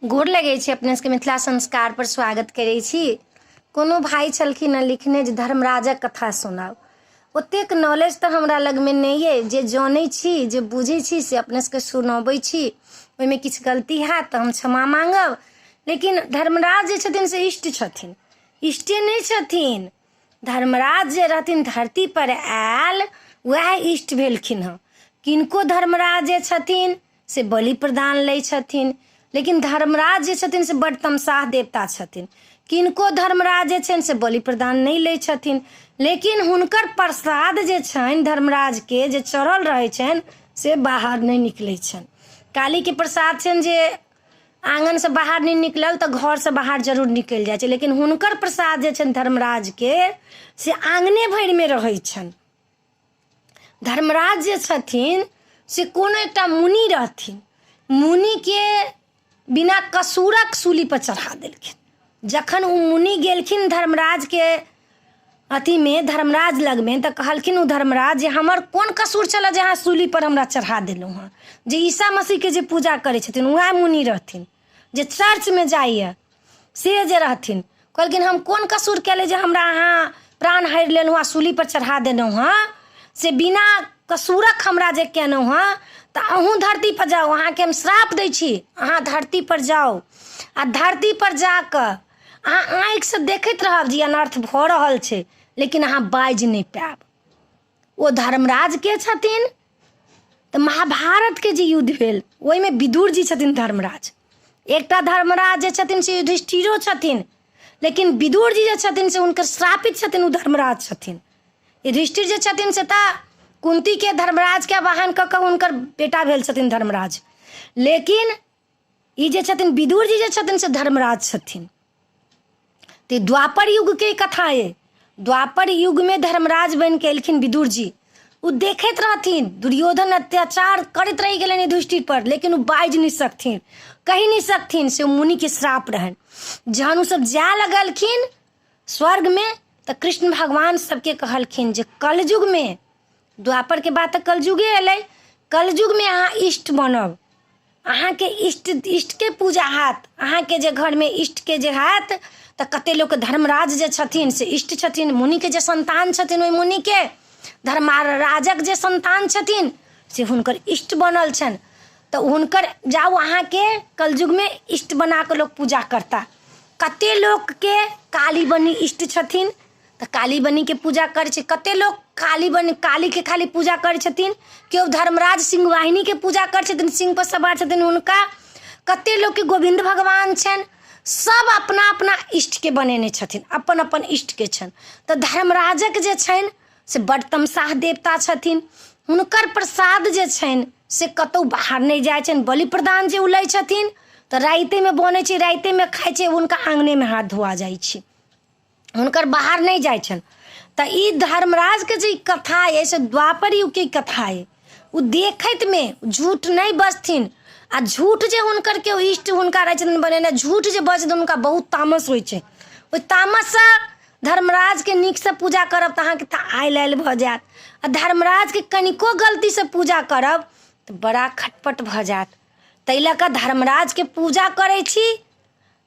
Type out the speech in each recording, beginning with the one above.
गोर लगै छी अपने सबके। मिथिला संस्कार पर स्वागत करै छी। कोनो भाय छलखिन हँ लिखने जे धर्मराजक कथा सुनाउ। ओतेक नॉलेज तऽ हमरा लगमे नहि अइ, जे जनै छी जे बुझै छी से अपने सबके सुनबै छी। ओहिमे किछु गलती हैत तऽ हम क्षमा माँगब, लेकिन धर्मराज जे छथिन से इष्ट छथिन, इष्टे नहि छथिन। धर्मराज जे रहथिन धरती पर आयल, वएह इष्ट भेलखिन हँ। किनको धर्मराज जे छथिन से बलि प्रदान लै छथिन, लेकिन धर्मराज जे छथिन से बड्ड तमसाह देवता छथिन। किनको धर्मराज जे छनि से बलि प्रदान नहि लै छथिन, लेकिन हुनकर प्रसाद जे छनि धर्मराजके जे चढ़ल रहै छनि से बाहर नहि निकलै छनि। कालीके प्रसाद छनि जे आङ्गनसँ बाहर नहि निकलल तऽ घरसँ बाहर जरूर निकलि जाइ छै, लेकिन हुनकर प्रसाद जे छनि धर्मराजके से आङ्गने भरिमे रहै छनि। धर्मराज जे छथिन से कोनो एकटा मुनि रहथिन, मुनिके बिना कसूरक सूलीपर चढ़ा देलखिन। जखन ओ मुनि गेलखिन धर्मराजके अथीमे, धर्मराज लगमे, तऽ कहलखिन ओ धर्मराज जे हमर कोन कसूर छलए जे अहाँ सूलीपर हमरा चढ़ा देलहुँ हँ। जे ईसा मसीहके जे पूजा करै छथिन उएह मुनि रहथिन, जे चर्चमे जाइए से जे रहथिन, कहलखिन हम कोन कसूर केलियै जे हमरा अहाँ प्राण हरि लेलहुँ आ सूलीपर चढ़ा देलहुँ हँ, से बिना कसूरक हमरा जे केलहुँ हँ, तऽ अहूँ धरतीपर जाउ, अहाँके हम श्राप दै छी, अहाँ धरतीपर जाउ आ धरतीपर जा कऽ अहाँ आँखिसँ देखैत रहब जे ई अनर्थ भऽ रहल छै, लेकिन अहाँ बाजि नहि पायब। ओ धर्मराज के छथिन तऽ महाभारतके जे युद्ध भेल ओहिमे विदुर जी छथिन धर्मराज। एकटा धर्मराज जे छथिन से युधिष्ठिरो छथिन, लेकिन विदुर जी जे छथिन से हुनकर श्रापित छथिन, ओ धर्मराज छथिन। युधिष्ठिर जे छथिन से तऽ कुंतीके धर्मराजके आवाहन कऽ कऽ हुनकर बेटा भेल छथिन धर्मराज, लेकिन ई जे छथिन विदुर जी जे छथिन से धर्मराज छथिन। तऽ द्वापर युगके कथा अइ। द्वापर युगमे धर्मराज बनि कऽ एलखिन विदुर जी। ओ देखैत रहथिन दुर्योधन अत्याचार करैत रहि गेलनि युधिष्ठिर पर, लेकिन ओ बाजि नहि सकथिन, कहि नहि सकथिन, से ओ मुनिके श्राप रहनि। जहन ओ सब जाय लगलखिन स्वर्गमे तऽ कृष्ण भगवान सबके कहलखिन जे कलयुगमे, द्वापरके बाद तऽ कलयुगे एलै, कलयुगमे अहाँ इष्ट बनब, अहाँके इष्ट इष्टके पूजा हैत, अहाँके जे घरमे इष्टके जे हैत। तऽ कते लोकके धर्मराज जे छथिन से इष्ट छथिन, मुनिके जे सन्तान छथिन ओहि मुनिके धर्मराजक जे सन्तान छथिन से हुनकर इष्ट बनल छनि। तऽ हुनकर जाउ अहाँके कलयुगमे इष्ट बना कऽ लोक पूजा करता। कते लोकके काली बनी इष्ट छथिन तऽ काली बनीके पूजा करै छै, कते लोक काली बनी कालीके खाली पूजा करै छथिन, केओ धर्मराज सिंह वाहिनीके पूजा करै छथिन, सिंहपर सवार छथिन हुनका, कते लोकके गोविन्द भगवान छनि। सब अपना अपना इष्टके बनेने छथिन, अपन अपन इष्टके छनि। तऽ धर्मराजक जे छनि से बड्ड तमसाह देवता छथिन, हुनकर प्रसाद जे छनि से कतहु बाहर नहि जाइ छनि। बलि प्रदान जे ओ लै छथिन तऽ रातिमे बनै छै, रातिमे खाइ छै, हुनका आङ्गनेमे हाथ धोआ जाइ छै, हुनकर बाहर नहि जाइ छनि। तऽ ई धर्मराजके जे कथा अइ से द्वापर युगके कथा अइ। ओ देखैतमे झूठ नहि बजथिन, आ झूठ जे हुनकर केओ इष्ट हुनका रहै छथिन बनेने, झूठ जे बजथिन हुनका बहुत तामस होइ छै। ओहि तामससँ धर्मराजके नीकसँ पूजा करब तऽ अहाँके तऽ आयल आयल भऽ जायत, आ धर्मराजके कनिको गलतीसँ पूजा करब तऽ बड़ा खटपट भऽ जायत। ताहि लऽ कऽ धर्मराजके पूजा करै छी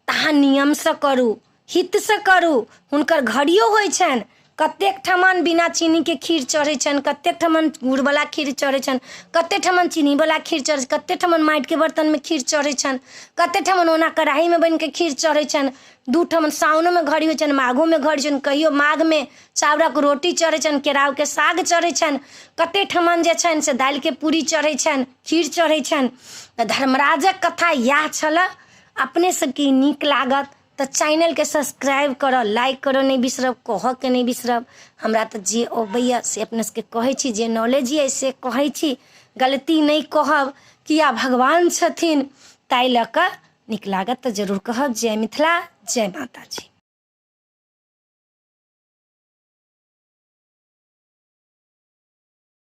तऽ अहाँ नियमसँ करू, हितसँ करू। हुनकर घड़ियो होइ छनि, कतेक ठमन बिना चीनीके खीर चढ़ै छनि, कतेक ठमन गुड़वला खीर चढ़ै छनि, कतेक ठमन चीनीवला खीर चढ़ै छनि, कतेक ठमन माटिके बर्तनमे खीर चढ़ै छनि, कतेक ठमन ओना कढ़ाइमे बनिके खीर चढ़ै छनि। दू ठमन साओनोमे घड़ी होइ छनि, माघोमे घड़ी छनि। कहियो माघमे चाउरक रोटी चढ़ै छनि, केराउके साग चढ़ै छनि, कतेक ठमन जे छनि से दालिके पूरी चढ़ै छनि, खीर चढ़ै छनि। तऽ धर्मराजक कथा इएह छलए। अपने सबके ई नीक लागत तऽ चैनलके सब्सक्राइब करऽ, लाइक करऽ नहि बिसरब, कहऽके नहि बिसरब। हमरा तऽ जे अबैए से अपने सबके कहै छी, जे नॉलेज अइ से कहै छी, गलती नहि कहब किया भगवान छथिन, ताहि लऽ कऽ नीक लागत तऽ जरूर कहब। जय मिथिला, जय माताजी।